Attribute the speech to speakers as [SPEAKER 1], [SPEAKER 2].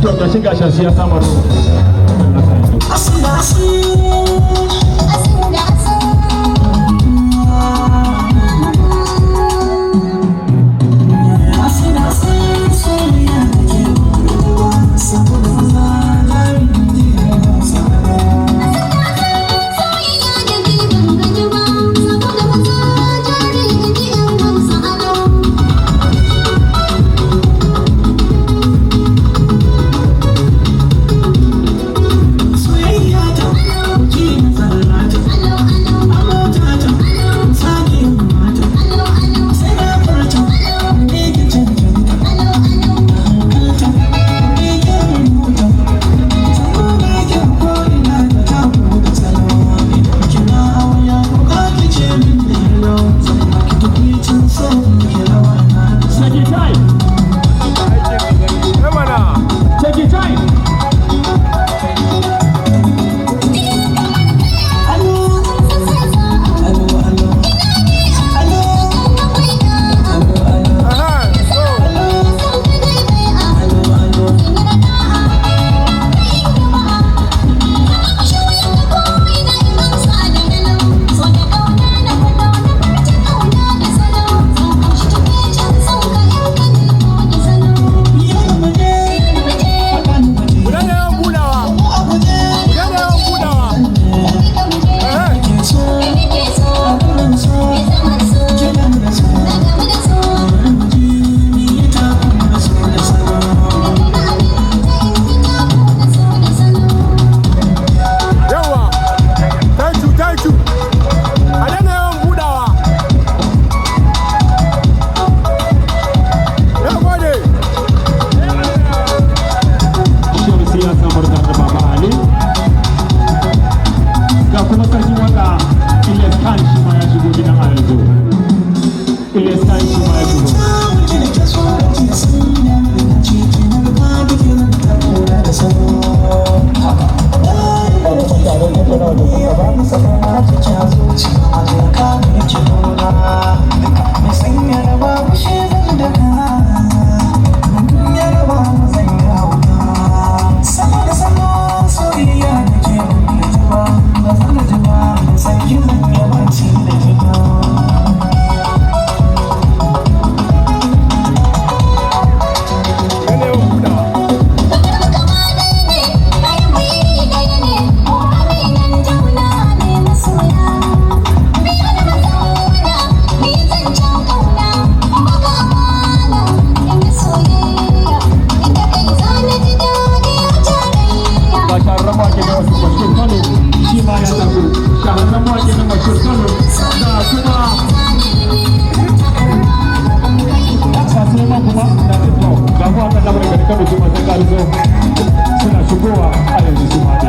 [SPEAKER 1] To ga shi, ga Shamsiya Samaru. Take your time. Take your time.
[SPEAKER 2] Ku daina yawan budawa. Ku daina yawan budawa. Yawa. Thank you, thank you. A daina yawan budawa. Na gode.
[SPEAKER 1] Shamsiya Samaru tare da Baba Ali. Ga kuma sarkin waka Ilyas Khan, shi ma ya shigo gidan a yanzu. Ilyas Khan shi ma ya shigo.
[SPEAKER 2] Daina yawan budawa.
[SPEAKER 1] Ga shahararren mawaƙi na wasu Bashir Kano, shi ma ya tafi. Shahararren mawaƙi na Bashir Kano, ga kuma ga Suleiman kuma da, to ga kuma kan labarin gari Kano, su ma sun ƙariso, suna shigowa a yanzu su ma dai.